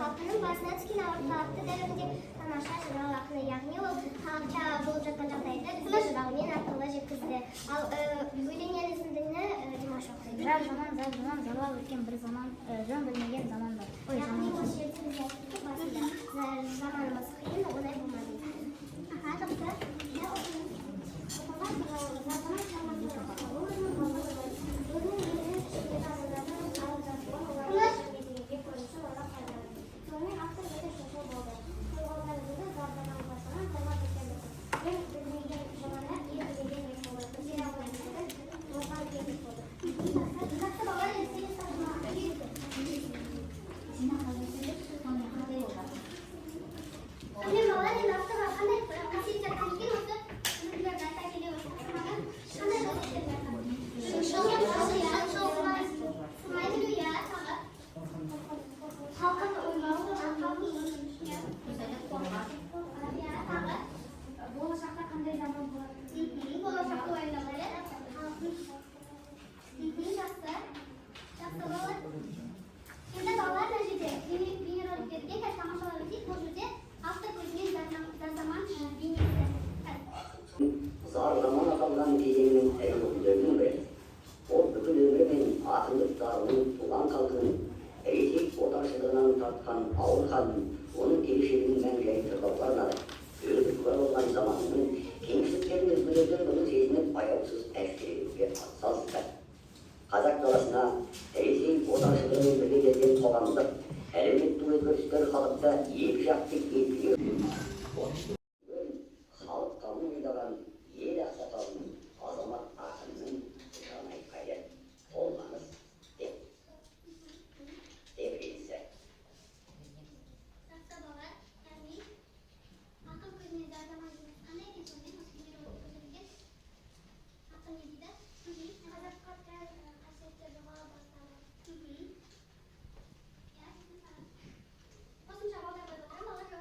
Халқының басына түскен ауыртпалықты дәуірінде тамаша жырау ақыны, яғни ол халықта болып жатқан жағдайды бізге жыраумен арқылы жеткізді. Ал өлеңнен үзіндіні Димаш оқиды. Зар заман, зар заман, зарлап өткен бір заман, жөн білмеген заман бар. Ой, Яғни заман. осы жерде бізге айтып тұр, басында заманымыз қиын, оңай болмады дейді. Аха, жақсы. Иә, оқыңыз. Зар заман, зар заман, өзінің елінің ішіндегі адамдардың алып жатуын, олардың дегенге көрінісі ойлап пайдаланды. Сонымен автор өте шыншыл болды. Толғаудан үзінді: зар заман, зар заман, зарлап өткен бір күн. Жөн білмеген жамандар ел билеген рет болды. Көтере алмай жүрген озған кез болды. Жақсы, жақсы, балалар, енді келесі тапсырмаға келейік. Сонымен, балалар, енді авторға қандай қасиеттер тән екен, осы үлгілерді айта келе, осы тапсырмадан қандай қасиеттер тән? Шыншыл, иә, сынай білу, иә, тағы? Халқын ойлау, халқын, иә. Иә, тағы? Болашақта қандай заман болады? Болашақты уайымдау, иә. Жақсы. Жақсы, балалар. Енді, балалар, мына жерде бейнероликтерге қазір тамашалап өтейік. Бұл жерде автор көзімен зар заман бейнесі. Зар заман аталған кезеңнің ірі өкілдерінің бірі. Ол бүкіл өмірі мен ақындық дарынын туған халқының Ресей отаршылдығынан тартқан ауыр халін, оның келешегінің мән жайын жырлауға арнады. Өзі куә болған заманының кемшіліктерін өзгелерден бұрын сезініп, аяусыз әшкерелеуге атсалысты. Қазақ даласына Ресей отаршылдығымен бірге келген қоғамдық, әлеуметтік өзгерістер халықты екі жақты езгіге, халық қамын ойлаған ел ақсақалының, азамат ақынның жан айқайы, толғаныс деп тебіренісі. Жақсы, балалар, яғни ақын көзінен зар заман бейнесі қандай екен? Сонымен осы бейнероликте көрсетілген. Ақын не дейді? Қазаққа тән қасиеттер жоғала бастады. Иә, қосымша балдар қойып отырамын, балалар.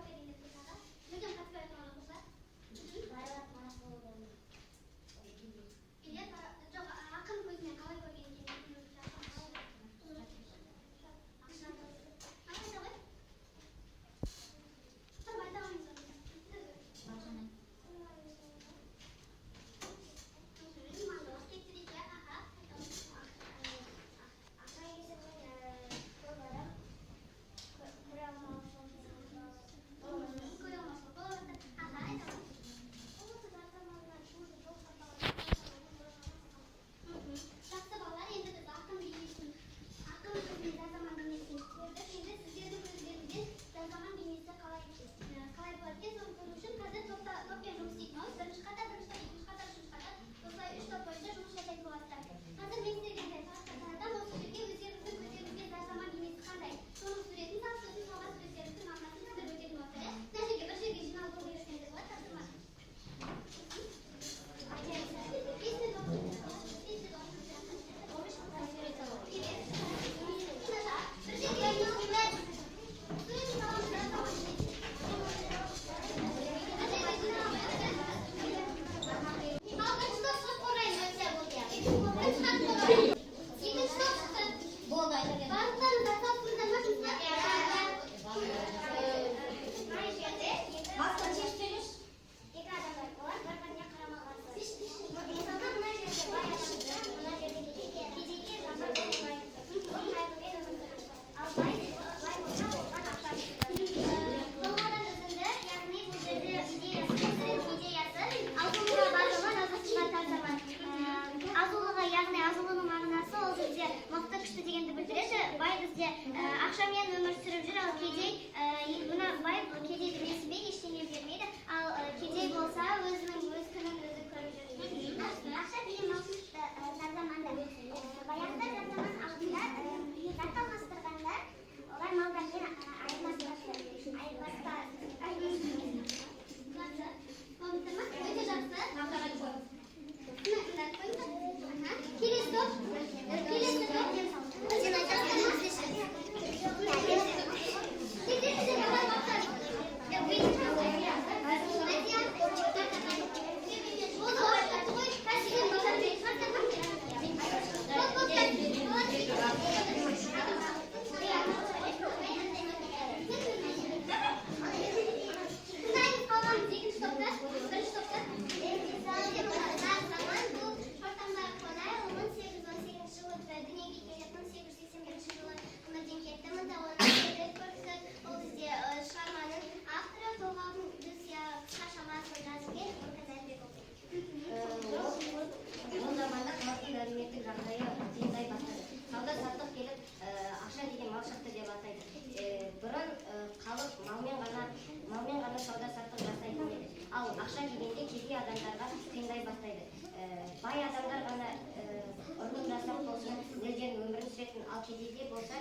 Ал кедейде болса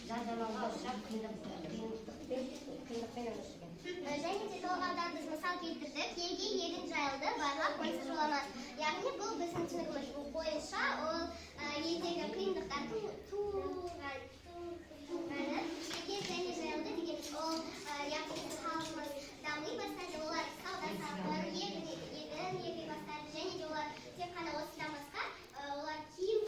зар заманға ұшырап, қиындықпен өмір сүрген. Және де толғаудан біз мысал келтірдік: «Елге егін жайылды, байлар қойсыз жоламас». Яғни бұл біздің түсінігіміз бойынша ол елдегі қиындықтар туғаны, елге және жайылды деген ол, яғни біздің халқымыз дами бастады, олар сауда саттық, егін еге бастады. Және де олар тек қана осыдан басқа олар киім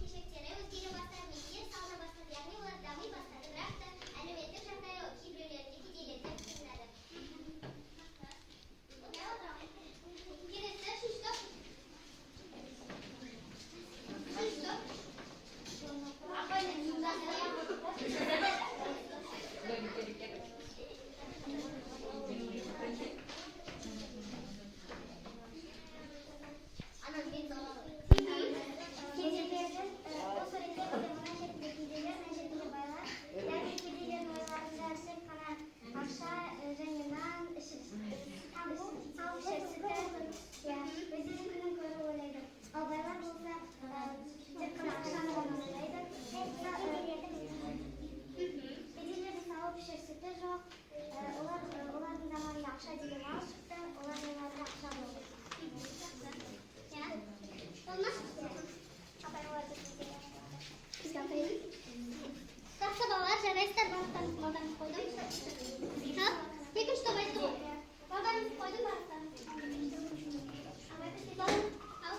кешектері өзгере бастады, мектеп салына бастады, яғни олар дами бастады, бірақ та әлеуметтік жағдайы кейбіреулерінде, кедейлерде қиындады. Келесі үшінші топ. Үшінші топ. Апай, мен. Анам мен. Кедейлердің бұл суретте бізде мына шетінде кедейлер, мына шетінде байлар. Яғни кедейлердің ойларында тек қана ақша және нан, тауық ішер сүті, иә, өздерінің күнін көру ойлайды. Ал байлар болса тек қана ақшаны ғана ойлайды. Кедейлердің сауып ішер сүті жоқ. Олардың заманында ақша деген мал шықты, олардың ойларында ақша болды. Иә. Болды ма? Апай, оларды. Жақсы, балалар, жарайсыздар. Барлықтарыңыз балдарыңызды қойдым. Ал, екінші топ айтты ғой. Балдарыңызды қойдым барлықтарыңызды. Ал,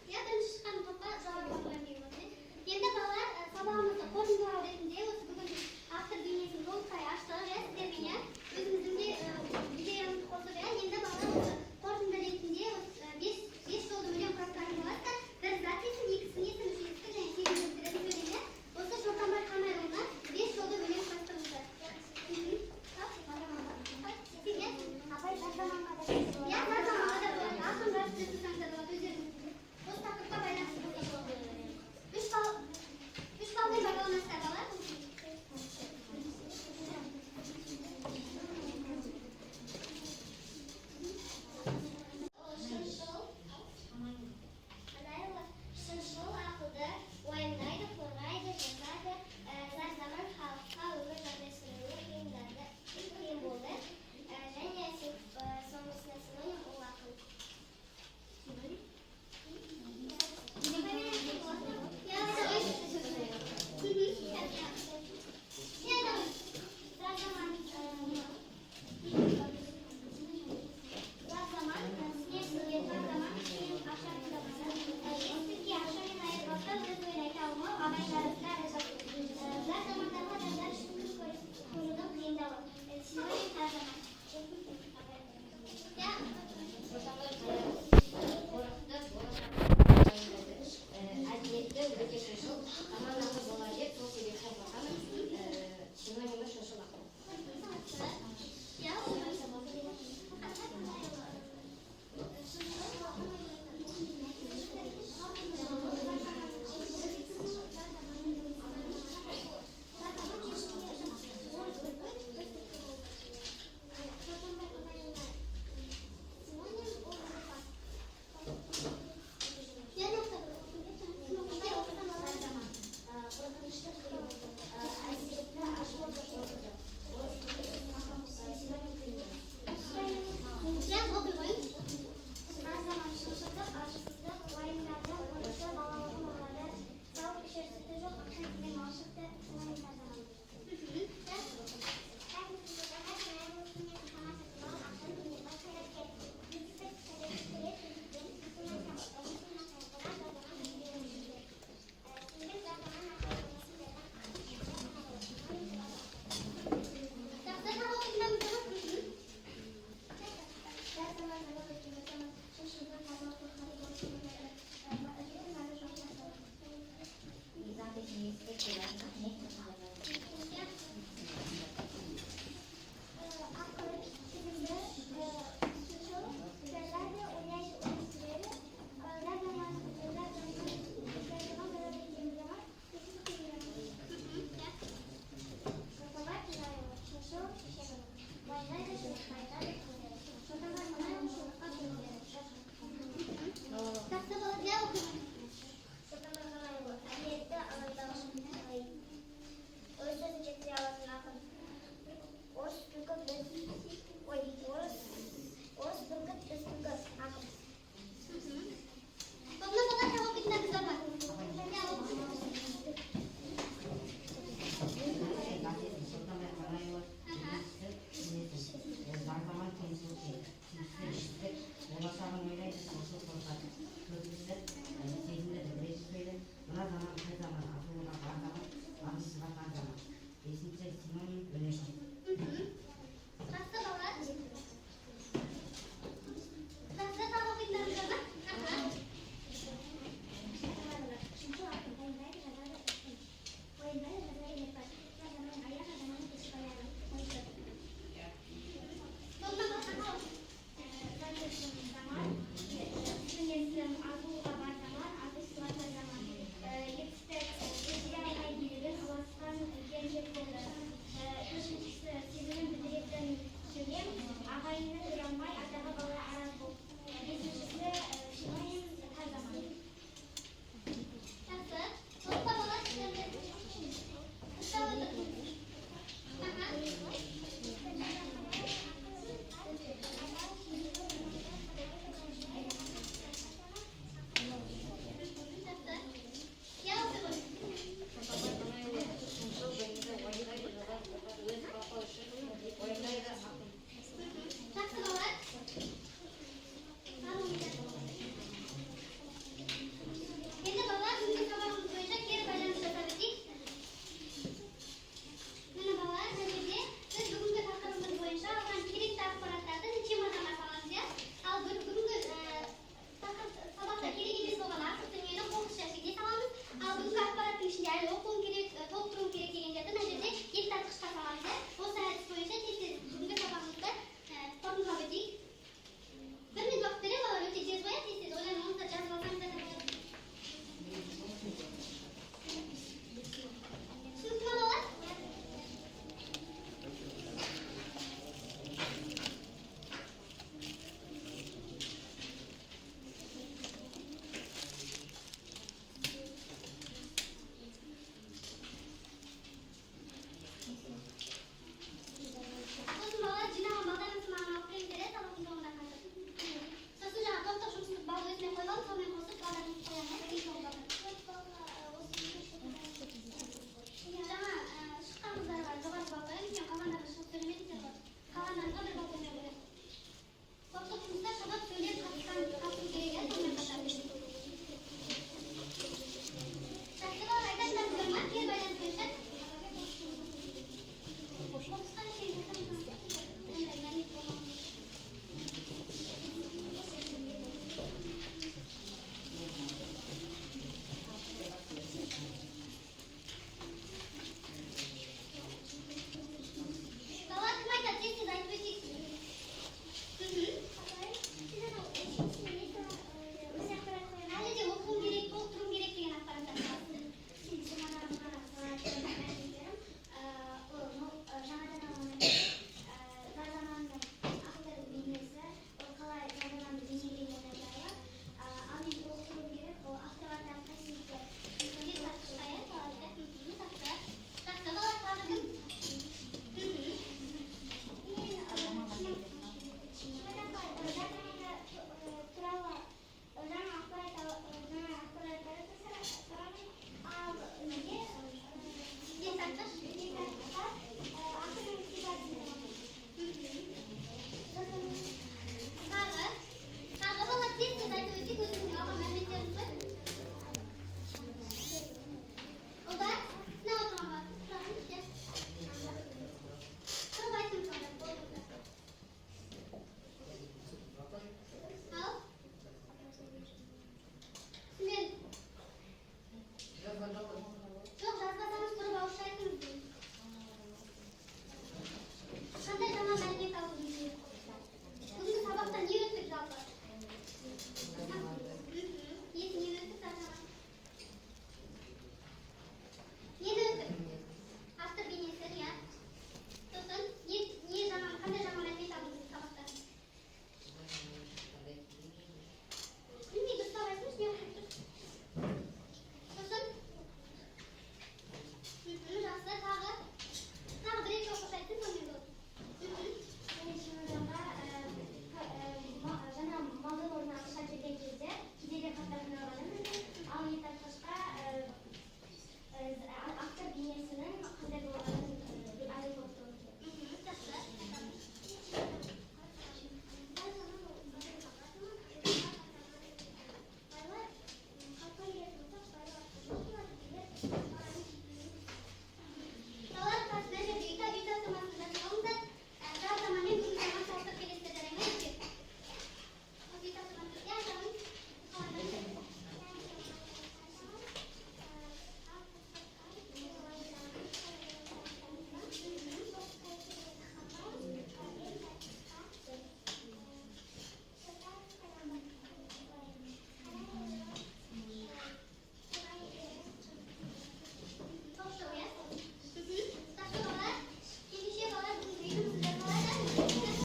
иә, бірінші шыққан топқа жауап қоямын деген болатын. Енді, балалар, сабағымызды қорытындылау ретінде осы бүгін біз автор бейнесін толықтай аштық, иә, сіздермен, иә, өзіміздің де идеямызды қосып, иә. Енді, балалар, осы қорытынды ретінде осы бес жолды өлең құрастыратын боласыздар: бір зат есім, екі сын есім, үш етістік және сезім білдіретін сөйлем, иә. Осы Шортанбай Қамайұлына бес жолды өлең құрастырыңыздар. Ал, сен, иә. Апай, зар заманға да.